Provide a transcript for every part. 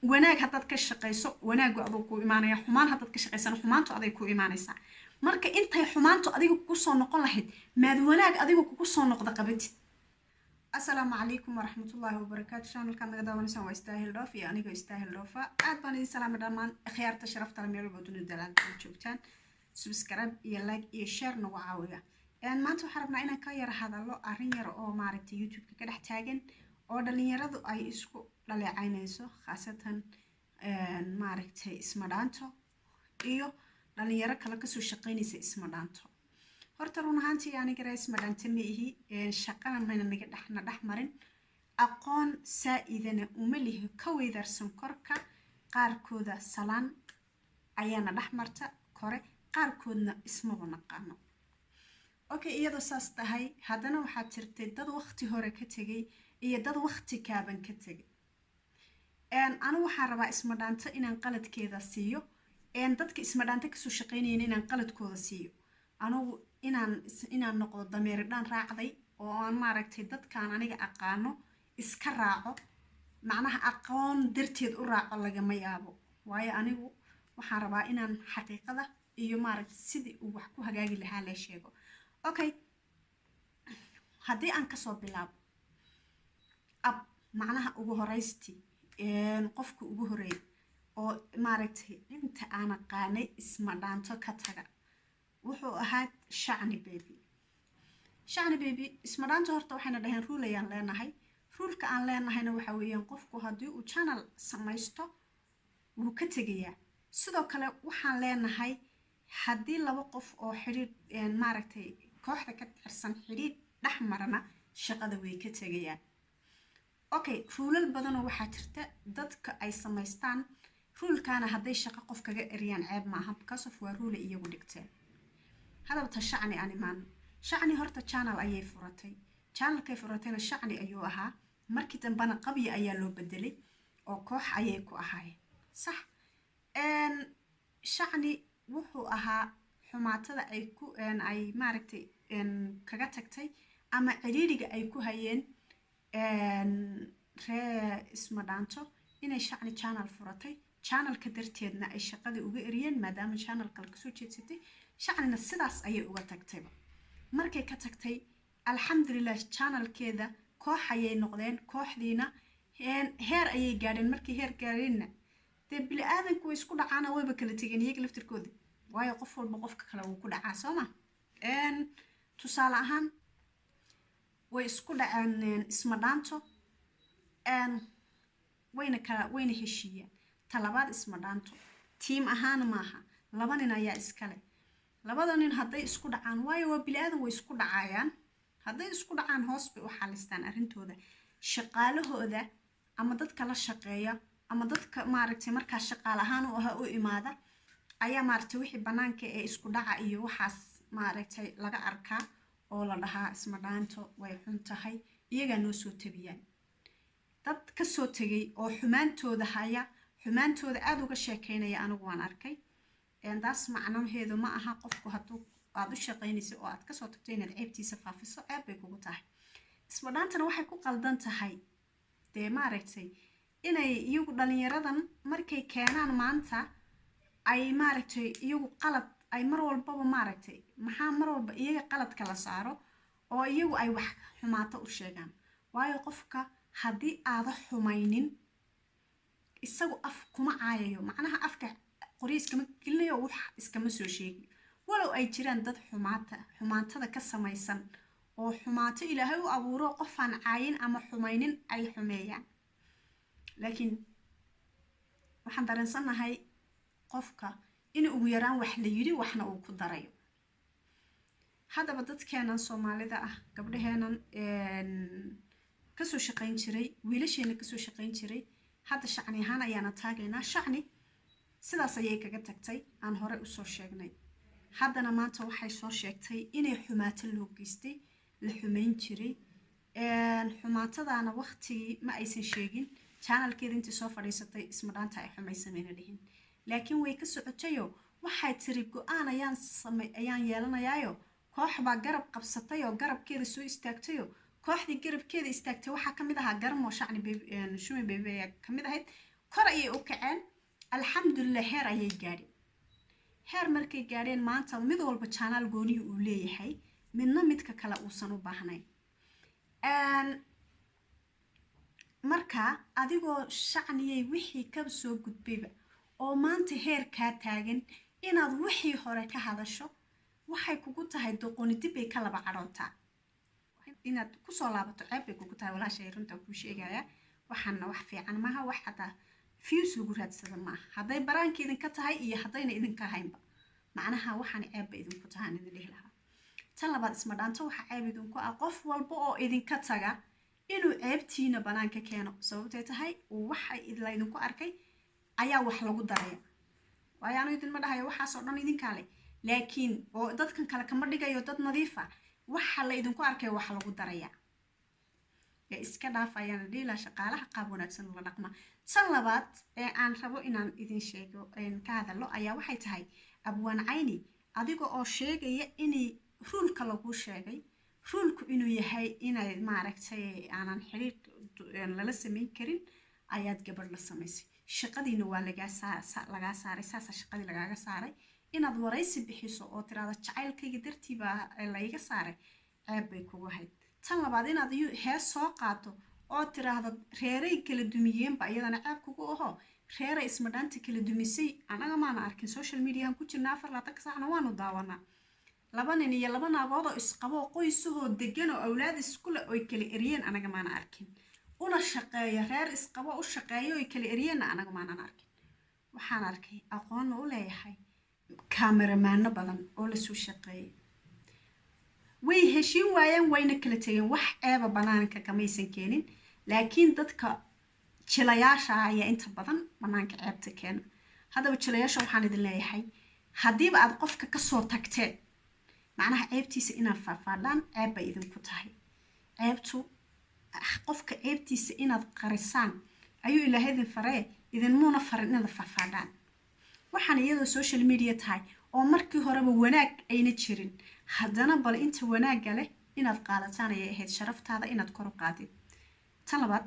Wanaag haddaad ka shaqayso, wanaagu aduu ku imaanaya. Xumaan haddaad ka shaqaysana, xumaantu aday ku imaanaysaa. Marka intay xumaantu adiga kugu soo noqon lahayd, maad wanaag adiga kugu soo noqda qabatid. Asalaamu calaykum waraxmatullaahi wabarakaatu. Channelkaad naga daawanaysaan waa Istaahil Dhoof iyo anigoo Istaahil Dhoofa. Aad baan idin salaamay dhammaan akhyaarta sharafta leh meel walba dunida dalaanta joogtaan. Subscribe iyo like iyo share nagu caawiya. Maanta waxaan rabnaa inaan ka yara hadallo arrin yar oo maaragtay YouTube-ka ka dhex taagan oo dhalinyaradu ay isku dhaleecaynayso, khaasatan maaragtay Isma Dhaanto iyo dhalinyaro kale kasoo shaqaynaysa Isma Dhaanto. Horta run ahaantii anigara Isma Dhaanto ma ihi, shaqana mayna naga dhexna dhex marin, aqoon saa-idana uma lihi ka weydaarsan korka. Qaarkooda salaan ayaana dhex marta kore, qaarkoodna ismaba naqaano. Okay, iyadoo saas tahay, haddana waxaad jirtay dad waqti hore ka tegay iyo dad waqti kaaban ka tegay. Anigu waxaan rabaa Isma Dhaanto inaan qaladkeeda siiyo, dadka Isma Dhaanto kasoo shaqaynayana inaan qaladkooda siiyo. Anigu inaan noqdo dameeridhaan raacday oo aan maaragtay dadkaan aniga aqaano iska raaco, macnaha aqoon darteed u raaco, lagama yaabo. Waayo, anigu waxaan rabaa inaan xaqiiqada iyo maaragtay sidii uu wax ku hagaagi lahaa lee sheego. Okay, haddii aan kasoo bilaabo ab macnaha ugu horeystii, qofka ugu horeeyay oo maaragtay inta aan aqaanay Isma Dhaanto ka taga wuxuu ahaa Shacni Baby. Shacni Baby, Isma Dhaanto horta waxayna dhaheen rule ayaan leenahay. Ruleka aan leenahayna waxa weeyaan, qofku haddii uu channel samaysto wuu ka tegayaa. Sidoo kale waxaan leenahay, haddii laba qof oo xidhiidh maaragtay kooxda ka tirsan xidhiidh dhex marana, shaqada way ka tegayaan. Okay, ruleal badanoo waxaa jirta dadka ay samaystaan. Rulekaana hadday shaqo qof kaga eriyaan ceeb maaha, because of waa rule iyagu dhigteen. Hadaba ta Shacni aan imaan. Shacni horta channel ayay furatay. Channelkay furatayna Shacni ayuu ahaa. Markii dambena Qabya ayaa loo bedelay oo koox ayay ku ahaayeen. Sax, Shacni wuxuu ahaa xumaatada ay ku ay maaragtay kaga tagtay ama ciriiriga ay ku hayeen ree Isma Dhaanto inay Shacni channel furatay. Channelka darteedna ay shaqadii uga eriyeen, maadaama channel kale kasoo jeedsatay. Shacnina sidaas ayay uga tagtayba. Markay ka tagtay, alxamdulilah, channelkeeda koox ayay noqdeen. Kooxdiina heer ayay gaadheen. Markay heer gaadheenna, dee bili aadanku way isku dhacaana, wayba kala tegeen iyaga laftirkooda, waayo qof walba qofka kale wuu ku dhacaa, soo ma? Tusaale ahaan, way isku dhaceen Isma Dhaanto, wayna kala wayna heshiiyeen. Talabaad, Isma Dhaanto team ahaan maaha, laba nin ayaa iskale. Labada nin hadday isku dhacaan, waayo waa bili aadan, way isku dhacayaan. Hadday isku dhacaan, hoos bay u xalistaan arrintooda. Shaqaalahooda ama dadka la shaqeeya ama dadka maaragtay markaa shaqaale ahaan u ahaa u imaada ayaa maaragtay wixii bannaanka ee isku dhaca iyo waxaas maaragtay laga arkaa oo la dhahaa Isma Dhaanto way xun tahay. Iyagaa noo soo tabiyaan. Dad kasoo tegay oo xumaantooda haya, xumaantooda aada uga sheekeynaya, anigu waan arkay. Taas macnaheedu ma aha qofku hadduu aada u shaqaynaysa oo aad kasoo tagto inaad ceebtiisa faafiso. Ceeb bay kugu tahay. Isma Dhaantana waxay ku qaldan tahay, dee maaragtay, inay iyagu dhalinyaradan markay keenaan maanta ay maaragtay iyagu qalad ay mar walbaba maaragtay, maxaa mar walba iyaga qaladka la saaro oo iyagu ay wax xumaato u sheegaan? Waayo, qofka haddii aada xumaynin, isagu af kuma caayayo, macnaha afka qoryo iskama gelinayo, wax iskama soo sheegayo. Walow ay jiraan dad xumaata, xumaatada ka samaysan oo xumaato Ilaahay u abuuro, qofaan caayin ama xumaynin ay xumeeyaan. Laakiin waxaan dareensannahay qofka in ugu yaraan wax la yidhi, waxna uu ku darayo. Haddaba dadkeenan Soomaalida ah, gabdhaheenan kasoo shaqayn jiray, wiilasheena kasoo shaqayn jiray, hadda Shacni ahaan ayaana taagaynaa. Shacni sidaas ayay kaga tagtay aan hore usoo sheegnay. Haddana maanta waxay soo sheegtay inay xumaato loo geystay, la xumayn jiray. Xumaatadaana waqtigii ma aysan sheegin. Channelkeeda intii soo fadhiisatay Isma Dhaanta ay xumaysamayna dhihin, laakiin way ka socotayoo waxay tiri go-aan ayaan samay ayaan yeelanayaayo. Koox baa garab qabsatay oo garabkeeda soo istaagtayoo kooxdii garabkeeda istaagtay waxaa kamid ahaa Garmo, Shacni Shumi Baby ayaa kamid ahayd. Kor ayay u kaceen, alxamdulilah, heer ayay gaadheen. Heer markay gaadheen, maanta mid walba channel goonihii uu leeyahay, midna midka kale uusan u baahnayn. Marka adigoo shacniyay wixii ka soo gudbayba oo maanta heer kaa taagan, inaad wixii hore ka hadasho waxay kugu tahay doqoni dib bay ka laba cadhootaa. Inaad kusoo laabato ceeb bay kugu tahay, walaashay. Runta kuu sheegaya, waxaana wax fiican maaha, wax xataa views lagu raadsada maaha. Hadday baraanka idinka tahay iyo haddayna idinka ahaynba, macnaha waxaan ceeb bay idinku tahay aan idin dhihi lahaa. Tan labaad, Isma Dhaanto, waxaa ceeb idinku ah qof walba oo idinka taga inuu ceebtiina banaanka keeno. Sababtay tahay, waxa laydinku arkay ayaa wax lagu daraya. Waayo, anu idinma dhahayo waxaasoo dhan idinkaa leh, laakiin oo dadkan kale kama dhigayo dad nadiifa. Waxa la idinku arkay wax lagu daraya ee iska dhaaf ayaan dhihi lahaa. Shaqaalaha qaab wanaagsan ula dhaqma. Tan labaad ee aan rabo inaan idin sheego, ka hadalo, ayaa waxay tahay, Abwaan Cayni, adiga oo sheegaya inay rule-ka lagu sheegay, rule-ku inuu yahay inay maaragtay aanan xiriir lala samayn karin, ayaad gabadh la samaysay. Shaqadiina waa lagaa saaray. Saasaa shaqadii lagaaga saaray. Inaad waraysi bixiso oo tiraahdo jacaylkayga dartii baa layga saaray, ceeb bay kugu ahayd. Tan labaad, inaad hees soo qaato oo tiraahdo reeray kala dumiyeenba, iyadana ceeb kugu aho. Reeray Ismadhaanta kala dumisay anaga maana arkin. Social mediahan ku jirna, 24-ka saacna waanu daawanaa. Laba nin iyo laba naagood oo isqabo, qoysahoo degan oo awlaad iskule oy kala eriyeen, anaga maana arkin. Una shaqeeyo, reer isqabo u shaqeeyo oy kala eriyeenna, anaga maanan arkin. Waxaan arkay, aqoonna u leeyahay, kameramaano badan oo lasoo shaqeeyay way heshiin waayeen, wayna kala tegeen. Wax ceeba banaanka kamaysan keenin, laakiin dadka jilayaasha ayaa inta badan banaanka ceebta keena. Haddaba jilayaasha waxaan idin leeyahay, haddiiba aad qofka kasoo tagteen, macnaha ceebtiisa inaad faahfaadhaan ceeb bay idinku tahay. Ceebtu, qofka ceebtiisa inaad qarisaan ayuu Ilaahay idin faree, idinmuuna farin inaad faahfaadhaan. Waxaan iyadoo social media tahay oo markii horeba wanaag ayna jirin, haddana bal inta wanaagga leh inaad qaadataan ayay ahayd, sharaftaada inaad kor u qaadid. Tan labaad,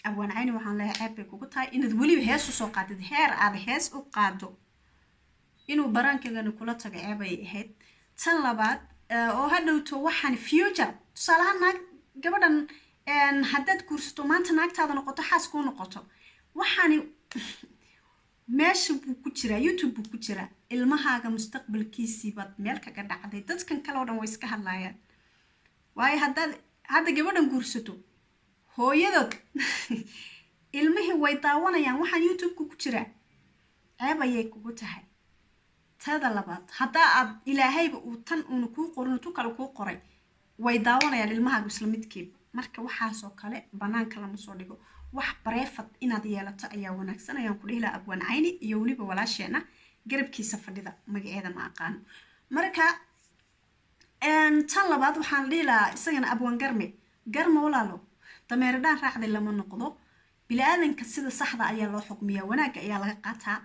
Abwaan Cayni, waxaan leeyahay ceeb bay kugu tahay inaad weliba hees usoo qaadid. Heer aad hees u qaado inuu baraankagani kula tago ceeb ayay ahayd. Tan labaad, oo hadhowto waxaan future, tusaalahaan naag gabadhan haddaad guursato, maanta naagtaada noqoto, xaas kuu noqoto, waxaani meesha buu ku jiraa, YouTube buu ku jiraa. Ilmahaaga mustaqbalkiisii baad meel kaga dhacday. Dadkan kale oo dhan way iska hadlaayaan. Waayo, haddaad hadda gabadhan guursato, hooyadood ilmihii way daawanayaan waxaan YouTube-ka ku jiraa. Ceeb ayay kugu tahay. Tada labaad, haddaa aad Ilaahayba uu tan uuna kuu qorin, tu kale kuu qoray, way daawanayaan ilmahaagu isla midkiiba. Marka waxaasoo kale banaanka lama soo dhigo. Wax private inaad yeelato ayaa wanaagsan ayaan ku dhihi lahaa, Abwaan Cayni iyo weliba walaasheena garabkiisa fadhida, magaceeda ma aqaano. Marka tan labaad waxaan dhihi lahaa isagana Abwaan Garme. Garme, walaalo, dameeradhaan raacday lama noqdo. Bili-aadanka sida saxda ayaa loo xukmiyaa, wanaagga ayaa laga qaataa.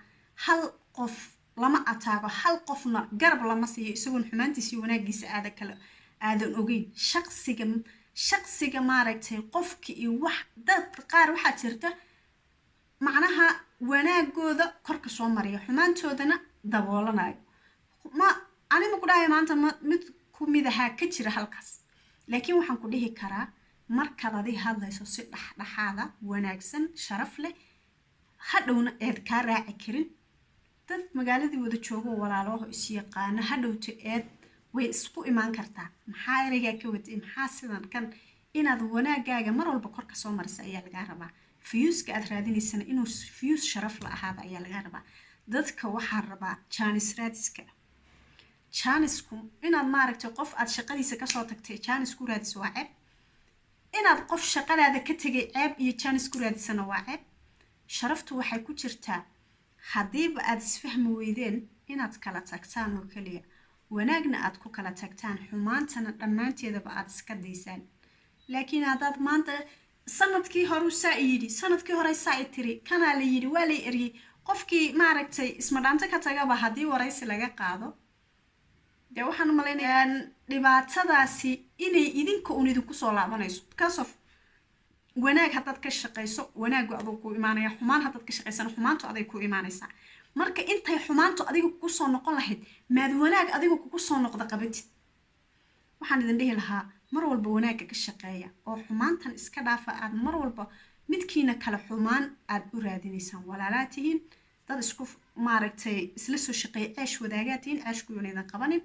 Hal qof lama ataago, hal qofna garab lama siiyo isagoon xumaantiisa iyo wanaaggiisa aada kale aadan ogeyn. Shaqsiga maaragtay qofka iyo wax, dad qaar waxaa jirta macnaha wanaagooda korka soo mariya, xumaantoodana daboolanayo. Ma anima ku dhahay maanta ma mid ku mid ahaa ka jira halkaas, laakiin waxaan ku dhihi karaa, markaad adig hadlayso si dhexdhexaada, wanaagsan, sharaf leh, hadhowna eed kaa raaci karin. Dad magaaladii wada joogo, walaalaho is yaqaano, hadhowta eed way isku imaan kartaa. Maxaa ereygaa ka watay? Maxaa sidan kan? Inaad wanaagaaga mar walba korka soo marisa ayaa lagaa rabaa. Views-ka aad raadinaysana inuu views sharaf la ahaada ayaa lagaa rabaa. Dadka waxaa rabaa chance raadiska, chance-ku inaad maaragtay qof aad shaqadiisa kasoo tagtay chance ku raadiso waa ceeb. Inaad qof shaqadaada ka tegay ceeb iyo chance ku raadisana waa ceeb. Sharaftu waxay ku jirtaa, haddiiba aad isfahmi weydeen, inaad kala tagtaan oo keliya, wanaagna aad ku kala tagtaan, xumaantana dhammaanteedaba aad iska daysaan. Laakiin haddaad maanta sanadkii horu saa i yidhi, sanadkii hore saa i tiri, kanaa la yidhi, waa lay eryey, qofkii maaragtay Ismadhaanto ka tagaba haddii waraysi laga qaado, dee waxaan u malaynayaa dhibaatadaasi inay idinka uun idinku soo laabanayso, because of Wanaag haddaad ka shaqayso, wanaaggu aduu ku imaanaya. Xumaan haddaad ka shaqaysana, xumaantu aday ku imaanaysaa. Marka intay xumaantu adiga kugu soo noqon lahayd, maad wanaag adiga kugu soo noqda qabatid. Waxaan idin dhihi lahaa, mar walba wanaagga ka shaqeeya oo xumaantan iska dhaafa. Aad mar walba midkiina kale xumaan aad u raadinaysaan. Walaalaa tihiin, dad isku maaragtay isla soo shaqeeya, ceesh wadaagaa tihiin, ceeshkuyuuna idin qabanin.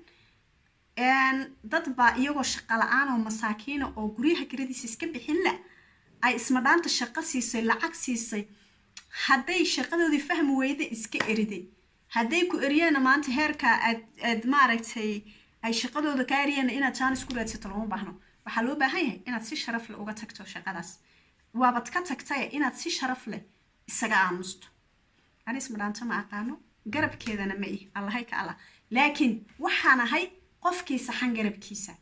Dad baa iyagoo shaqo la-aan oo masaakiina oo guryaha kiradiisa iska bixin la ay Ismadhaanta shaqo siisay, lacag siisay. Hadday shaqadoodii fahmi weyda, iska eriday. Hadday ku eriyeena maanta heerka aad maaragtay ay shaqadooda kaa eriyeen, inaad jaanis ku raadsato looma baahno. Waxaa loo baahan yahay inaad si sharaf leh uga tagto shaqadaas. Waabad ka tagtaye, inaad si sharaf leh isaga aamusto. Ani Ismadhaanto ma aqaano, garabkeedana ma ihi, Allahay ka Allah, laakiin waxaan ahay qofkii saxan garabkiisa.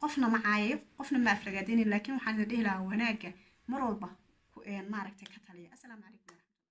Qofna ma caayayo, qofna ma aflagaadinin, laakiin waxaan idin dhihi lahaa wanaagga mar walba maaragtay ka taliya. Assalaamu calaykum.